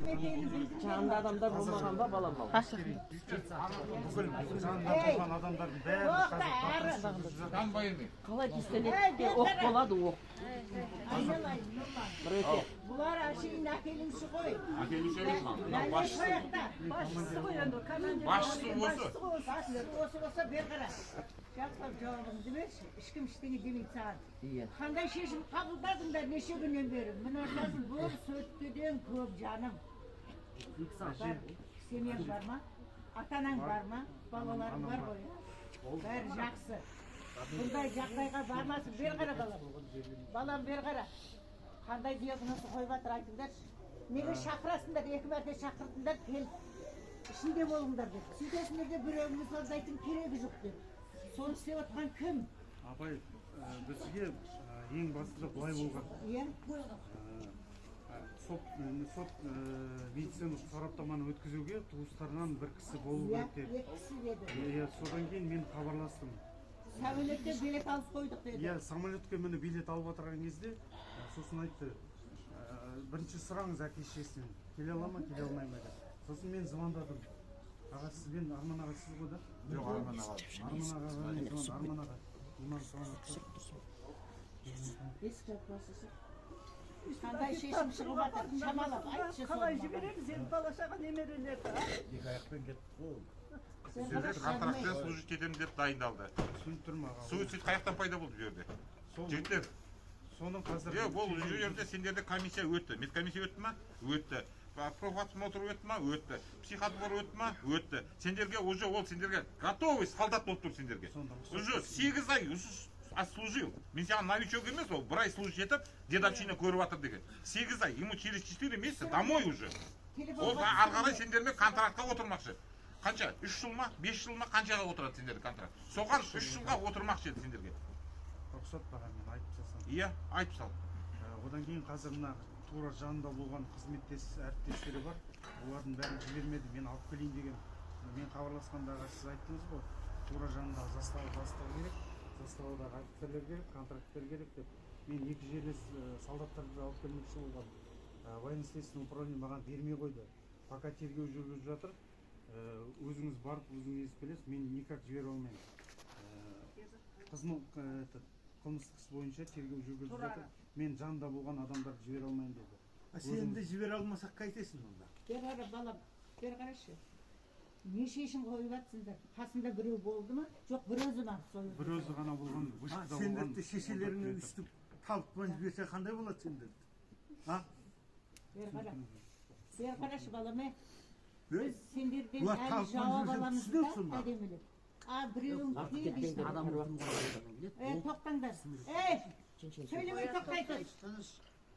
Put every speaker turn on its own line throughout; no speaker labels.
Кім екенін білдіңдер
Жанында
ма?
адамдар болмаған ба, балам ау?
Бүкіл жанында болған адамдардың бәрі
Тоқта, әрі.
Там военный.
Қалай пистолетте оқ болады, оқ?
Айналайын, Нұрлан.
Біреуге.
Бұлар әшейін әкелуші ғой.
Әкелуші емес, мынау
Бәле
басшысы.
сояқта.
Басшысы ғой енді, командир.
Басшысы осы.
Басшысы осы болса, бері қара. Жақсылап жауабыңды берші. Ешкім ештеңе демейді саған.
Иә.
Қандай шешім қабылдадыңдар неше күннен бері? Мына жазын бұл сөткеден көп, жаным. Бар, семьяң бар ма? Ата анаң бар ма? Балаларың бар ғой, иә? Бәрі жақсы. Бұндай жағдайға бармасын. Бері қара, балам. Балам, бері қара. Қандай диагноз қойып жатыр, айтыңдаршы. Неге шақырасыңдар? Екі мәрте шақырдыңдар, келіп ішінде болыңдар деп. Сөйтесіңдер де, біреуіңіз звондайтын, керегі жоқ деп. Соны істеп жатқан кім?
Апай, бізге ең бастысы былай болған.
Иә?
Сот медициналық сараптаманы өткізуге туыстарынан бір кісі болу
Иә,
керек деді.
екі кісі деді.
Иә, содан кейін мен хабарластым.
Самолетте билет алып қойдық деді.
Иә, самолетке міне билет алып отырған кезде сосын айтты: «Бірінші сұраңыз әке шешесінен, келе ала ма, келе алмай ма», — деп. Сосын мен звондадым. Аға, сізбен, Арман аға, сіз ғой да?
Жоқ, Арман аға.
Арман ағаға мен звондадым. Арман аға, иман звондады.
Есік жаппасысы. Қандай шешім шығып жатыр? Шамалап айтшы
Қалай
соны маған.
жібереміз енді бала шаға немерелерді, а?
Сендер контрактпен служить етемін деп дайындалды.
Түсініп тұрмын, аға.
Суицид қаяқтан пайда болды бұл жерде?
Сол
Жігіттер,
соның қазір
е, ол жерде сендерде комиссия өтті. Медкомиссия өтті ма? Өтті. Профосмотр өтті ма? Өтті. Психодбор өтті ма? Өтті. Сендерге уже ол сендерге готовый солдат болып тұр сендерге.
Сонда рұқсат
Уже 8 ай уже отслужил. Мен саған новичок емес, ол бір ай служить етіп, дедовщина көріп жатыр деген. 8 ай, ему через 4 месяца домой уже. Ол ары қарай сендермен контрактқа отырмақшы. Қанша? 3 жыл ма? 5 жыл ма? Қаншаға отырады сендерде контракт? Соған 3 жылға отырмақшы еді сендерге.
Рұқсат баға, мен айтып тастасам.
Иә, айтып сал.
Одан кейін қазір мына тура жанында болған қызметтес әріптестері бар, олардың бәрін жібермеді. Мен алып келейін деген, мен хабарласқанда, аға, сіз айттыңыз ғой, тура жанында застава бастығы керек, заставадағы офицерлер керек, контракттер керек деп. Мен екі жерлес солдаттарды да алып келмекші болғанмын. Военно следственный управление маған бермей қойды, пока тергеу жүргізіп жатыр, өзіңіз барып, өзіңіз естіп келесіз, мен никак жібере алмаймын. Қызмет этот, қылмыстық іс бойынша тергеу жүргізіп жатыр, мен жанында болған адамдарды жібере алмаймын деді.
А сені де жібере алмасақ, қайтесің онда?
Бері қара, балам, бері қарашы. Не шешім қойып жатсыңдар? Қасында біреу болды ма? Жоқ, бір өзі ма? Сол
Бір өзі ғана болған,
А,
вышкада болған.
сендерді шешелеріңнен өстіп талқылап жіберсе, қандай болады сендерді, а?
Бері қара. Бері қарашы, балам, е.
Ей,
Біз сендерден
бұлар
әлі
талқылап
жауап
жіберсе,
аламыз
түсінеді
да
сонда.
әдемілеп. А біреуің
Артық
кел
кетпеңдер.
дейсің.
Адам өлтірген.
Е, тоқтаңдар. Ей, сөйлемей тоқтай тұр.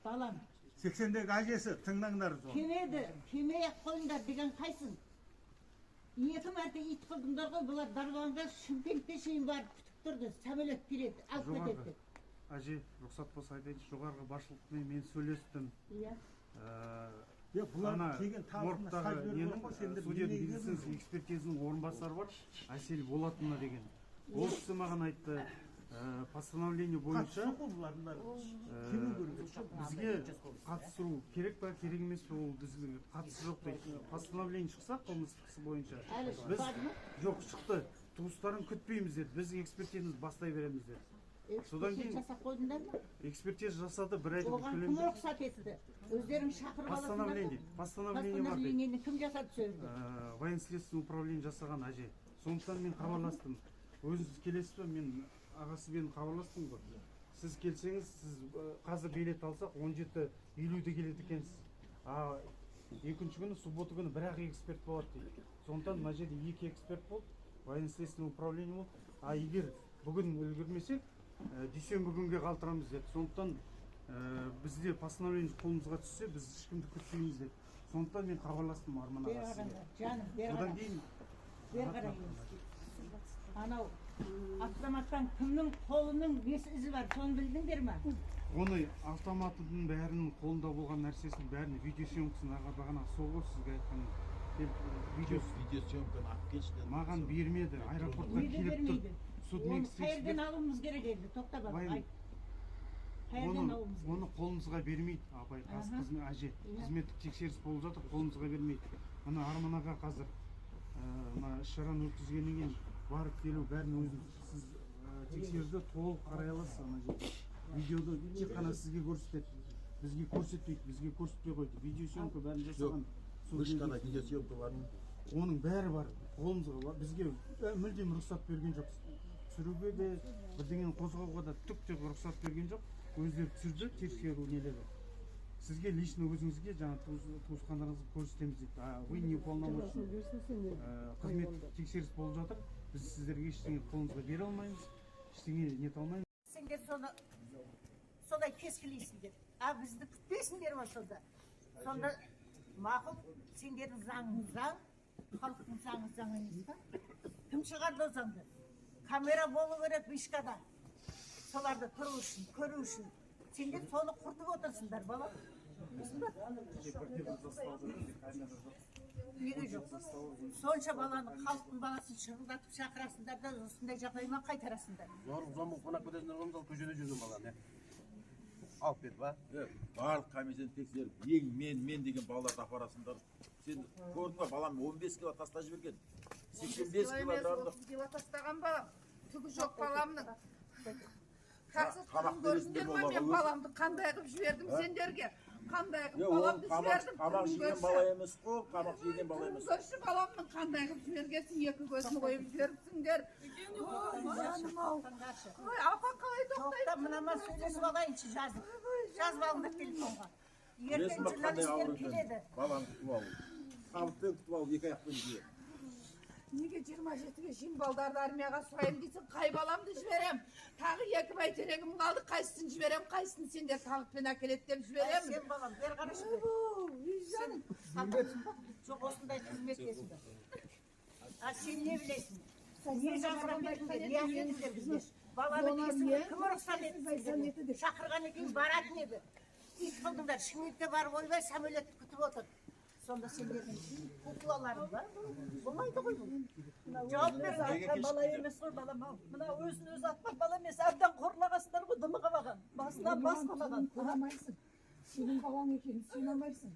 Балам,
80-дегі әжесі, тыңдаңдар соны.
Кемеді, кемей ақ қойыңдар деген қайсың? Екі мәрте ит қылдыңдар ғой, бұлар Дарбанға, Шымкентке шейін барып күтіп тұрды. Самолет келеді, алып кетеді
Жоғарғы
деп.
Әже, рұқсат болса, айтайыншы. Жоғарғы басшылықпен мен сөйлестім.
Иә.
Е, бұлар
Ана
келген талқына
моргтағы
салып жіберген
ненің
ғой, сендер
судебный
неге
медицинский
келдіңдер?
экспертизаның орынбасары бар, Әсел Болатовна деген. Ол кісі маған айтты, постановление
Қатысы
бойынша
жоқ қой бұлардың бәрі. Келу керек.
Бізге қатыстыру керек па, керек емес пе, ол бізге қатысы жоқ дейді. Постановление шықса қылмыстық іс бойынша
Әлі
біз
шықпады ма?
Жоқ, шықты. Туыстарын күтпейміз деді, біз экспертизамызды бастай береміз деді. Содан
Экспертиза
кейін-
жасап қойдыңдар ма?
Экспертиза жасады бір айдың
Оған кім
көлемінде.
рұқсат етті? Өздерің шақырып аласыңдар да.
Постановление, постановление бар дейді.
Постановлениені кім жасады сол жерде?
Военно следственный управление жасаған, әже. Сондықтан мен хабарластым, өзіңіз келесіз бе? Мен аға, сізбен хабарластым ғой, сіз келсеңіз, сіз қазір билет алсақ, 17:50-де келеді екенсіз, а екінші күні, суббота күні бір ақ эксперт болады дейді. Сондықтан мына жерде екі эксперт болды, военно следственный управление болды. А егер бүгін үлгермесек, дүйсенбі күнге қалдырамыз деді. Сондықтан бізде постановление қолымызға түссе, біз ешкімді күтпейміз деді. Сондықтан мен хабарластым, Арман
Бері
аға, сізге.
қараңдар, жаным, бері
Одан
қара.
кейін
Бері қара. Анау автоматтан кімнің қолының несі, ізі бар, соны білдіңдер ма?
Оны, автоматының бәрінің, қолында болған нәрсесінің бәрінің видеосъемкасын, аға, бағана сол ғой сізге айтқаным. Келіп, видео
Видеосъемканы алып келші дедім.
Маған бермеді, аэропортқа
Неге
келіп тұр.
бермейді?
Суд
Оны қай жерден алуымыз керек енді? Тоқта, балам,
Воен-
айт. Қайерден алуымыз керек?
Оны қолымызға бермейді, апай. Қазір қызмет, әже, қызметтік тексеріс болып жатыр, қолымызға бермейді. Мына Арман аға қазір мына іс шараны өткізгеннен кейін барып келу бәрін өзіңіз, сіз тексеруді толық қарай аласыз. Ана жерде видеоды тек қана сізге көрсетеді, бізге көрсетпейді, бізге көрсетпей қойды. Видеосъемка бәрін жасаған сол
Вышкада
жерде.
Видеосъемка бар ма?
Оның бәрі бар. Қолымызға бізге мүлдем рұқсат берген жоқ, түсіруге де, бірдеңені қозғауға да түк те рұқсат берген жоқ. Өздері түсірді. Тексеру нелері, сізге лично өзіңізге, жаңағы туысқандарыңызға көрсетеміз дейді. А вы не уполномоченный. Қызметтік тексеріс болып жатыр, біз сіздерге ештеңе қолыңызға бере алмаймыз, ештеңе нете алмаймыз.
Сендер соны солай кескілейсіңдер, а бізді күтпейсіңдер ма сонда? Сонда мақұл, сендердің заңың заң, халықтың заңы заң емес па? Кім шығарды ол заңды? Камера болу керек вышкада, соларды тұру үшін, көру үшін. Сендер соны құртып отырсыңдар, балам, білесің ба?
Бірде бір заставада бізде камера жоқ.
Неге жоқ? Сонша баланы, халықтың баласын шырылдатып шақырасыңдар да, осындай жағдаймен қайтарасыңдар.
Зорлық зомбылық қонақ кетесіңдер ғой, мысалы, көшеде жүрген баланы алып кетіп, а?
Барлық комиссияны тексеріп, ең мен мен деген балаларды апарасыңдар. Сен көрдің ба, балам 15 кило тастап жіберген. 85 килограммды.
30 кило тастаған балам, түгі жоқ баламның. Қазір
Тамақ
түрін
бересіңдер
көрдіңдер ма?
оларға
Мен
өзі.
баламды қандай қылып жібердім
А?
сендерге, қандай
Е,
қылып
ол
баламды
тамақ
жібердім.
Тамақ
Түрін
жеген
көрші.
бала емес қой, тамақ жеген бала
Түрін
емес.
көрші баламның, қандай қылып жібергенсің, екі көзін қойып жіберіпсіңдер. Ой, жаным ау.
Тыңдашы.
Ой, апа, қалай тоқтайды?
Тоқта, мынама сөйлесіп алайыншы. Жазып, жазып алыңдар телефонға. Ертең
Білесің ба, қандай
журналистер
ауыр екенін?
келеді.
Баланы күтіп алу. Табытпен күтіп алу, екі аяқпен жиі.
Неге 27-ге шейін балдарды армияға сұраймын дейсің? Қай баламды жіберем? Тағы екі бәйтерегім қалды, қайсысын жіберем, қайсысын сендер табытпен әкеледі деп жіберемін?
Сен, балам, бері қарашы.
Ойбу, жаным.
Сен жоқ, осындай қызметтесің бе? А сен не білесің? Не жазып бердіңдер, не әкелдіңдер бізге? Баланы кесуге кім рұқсат етті сендерге? Шақырғаннан кейін баратын еді. Ит қылдыңдар. Шымкентке барып, ойбай, самолетті күтіп отыр. Сонда сендердің куклаларың бар, болмайды ғой бұл. Жауап бер.
Атқан бала емес қой, балам ау. Мына өзін өзі атқан бала емес, әбден қорлағансыңдар ғой, дымы қалмаған, басынан бас қалмаған.
Көре алмайсың, сенің балаң екенін сене алмайсың.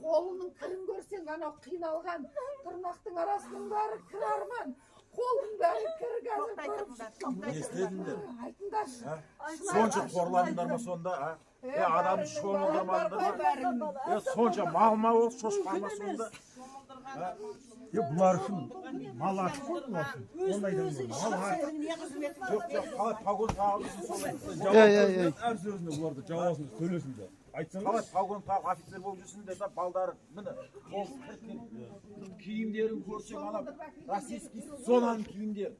Қолының кірін көрсең, анау қиналған тырнақтың арасының бәрі кір, Арман, қолының бәрі кір қазір.
Тоқтай тұрыңдар, тоқтай
Не
тұрыңдар.
істедіңдер?
Айтыңдаршы.
А? Сонша қорладыңдар ма сонда, а? Е, адамды шомылдырмадыңдар ма? Е, сонша мал ма ол, шошқа ма сонда?
Е, бұлар үшін мал артық қой, бұлар үшін. Ондайдан гөрі мал артық.
Не қызметі бар?
Жоқ, жоқ, қалай погон тағып солай?
Ей, ей, ей.
Әр сөзіне бұларды жауабын төлесін де.
Қалай
Айтсаңыз.
Погон тағып офицер болып жүрсіңдер да, балдары міне қол кірген. Киімдерін көрсең, ана российский зонаның киімдері.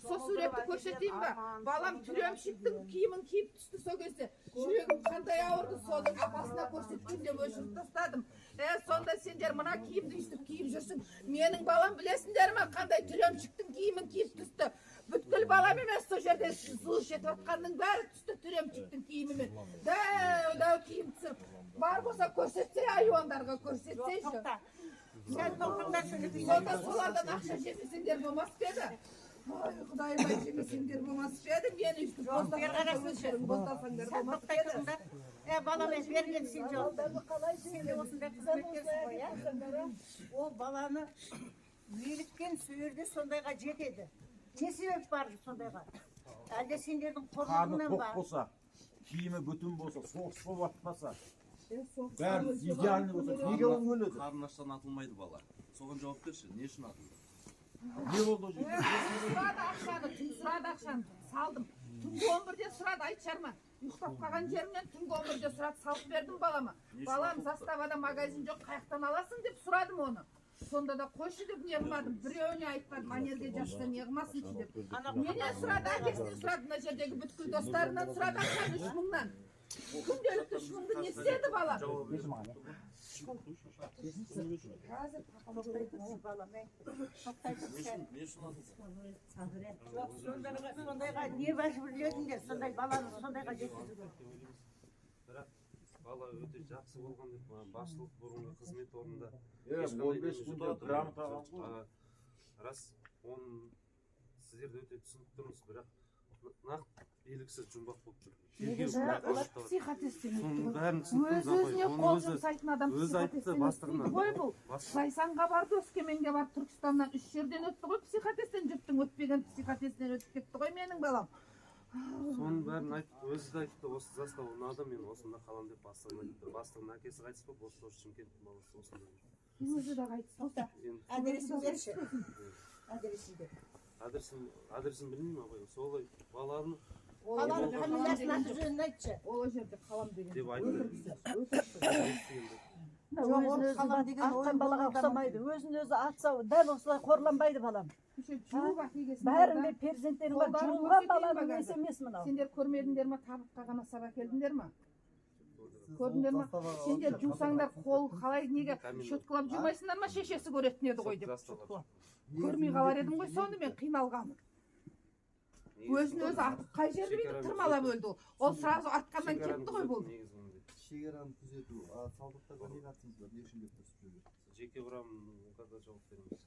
Сол суретті көрсетейін ба? Балам тюремщиктің киімін киіп түсті. Сол кезде жүрегім қандай ауырды. Соны апасына көрсеткенде өшіріп тастадым. Е, сонда сендер мына киімді өйстіп киіп жүрсің. Менің балам, білесіңдер ма, қандай тюремщиктің киімін киіп түсті? Бүткіл балам емес, сол жерде служить етіп жатқанның бәрі түсті тюремщиктің киімімен, дәу дәу киім түсіріп. Бар болса көрсетсе, айуандарға көрсетсейші.
Тоқта, сәл тоқтаңдар, сөйлетейін.
Сонда солардан ақша жемесеңдер болмас па еді? Ой, құдайым ай, жемесеңдер болмас па еді мені өйстіп?
Бері қарасыншы.
Боздасаңдар
Сәл
болмас па
тоқтай
еді?
тұрыңдар. Е, балам, бері кел, сен жауап бер. Сен де осындай қызметкерсің ғой, иә? Ол баланы неліктен сол жерде сондайға жетеді? Не себеп бар сондайға? Әлде сендердің
Қарны
қорлығыңнан
тоқ
ба?
болса, киімі бүтін болса, соғыс болып жатпаса, бәрі идеальный болса, неге ол өледі?
Қарны аштан атылмайды бала. Соған жауап берші, не үшін атылды?
Не болды ол жерде?
Сұрады ақшаны, түн сұрады ақшаны, салдым. Түнгі 11-де сұрады, айтшы, Арман. Ұйықтап қалған жерімнен түнгі 11-де сұрады, салып бердім балама. Балам, заставада магазин жоқ, қаяқтан аласың деп сұрадым оны. Сонда да қойшы деп не қылмадым, біреуіне айтпадым, ана жерге жазса не қылмасыншы деп. Менен сұрады, әкесінен сұрады, мына жердегі бүткіл достарынан сұрады ақшаны, 3000-нан. Күнделікті 3000-ды не істеді бала? Қазір
Тоқтай тұршы, балам, ей. Тоқтай тұр сәл.
Не үшін атылды?
Жоқ, сондайға не мәжбүрледіңдер сондай баланы сондайға жеткізуге?
Бірақ бала өте жақсы болған деп басшылық бұрынғы қызмет орнында
Е,
ешқандай
15
немен
күнде
жұтады.
грамота алған ғой.
Рас, оны сіздер де өте түсініп тұрмыз, бірақ нақты Белгісіз жұмбақ болып тұр.
Негізі олар психотесттен өтті
Соның
ғой.
бәрін түсініп
Өз
тұрмыз,
өзіне
апай.
қол
Оны өзі-
жұмсайтын адам
өзі айтты
психотесттен
бастығына.
өтпейді ғой бұл. Зайсанға барды, Өскеменге барды, Түркістаннан үш жерден өтті ғой психотесттен. Жұрттың өтпеген психотесттен өтіп кетті ғой менің балам.
Соның бәрін айтып, өзі де айтты, осы застава ұнады, мен осында қаламын деп бастығына айтты. Бастығының әкесі қайтыс болып, осы тоже Шымкенттің баласы осында жүр.
Өзі де қайтыс болды.
Енді
Адресін берші. Адресін бер.
адресін білмеймін, апай. Солай баланы
Қаланың фамилиясын, аты жөнін айтшы.
Ол жерде қалам деген.
Деп айтты.
Өтірік.
Жоқ,
Өзін
ол
өзі
қалам деген ой
атқан балаға
болуы да
ұқсамайды. Өзін өзі атса, дәл осылай қорланбайды балам.
Кеше жуып әкелгесін.
Бәрінде перзенттерің бар.
Қолдарын
Жуылған
көрсетейін ба
баланың
қазір?
несі емес мынау.
Сендер көрмедіңдер ма? Табытқа ғана сап әкелдіңдер ма? Көрдіңдер ма? Сендер жусаңдар, қол қалай, неге щеткалап жумайсыңдар ма? Шешесі көретін еді ғой деп щеткалап. Көрмей қалар едім ғой соны мен қиналғанын. Өзін өзі атып, қай жерді бүйтіп тырмалап өлді ол. Ол сразу атқаннан кетті ғой бұл.
Шекараны күзету, а солдаттарға не қатысыңыз бар? Не үшін келіп тұрсыз бұл жерге?
Жеке құрам УК-да жауап береміз.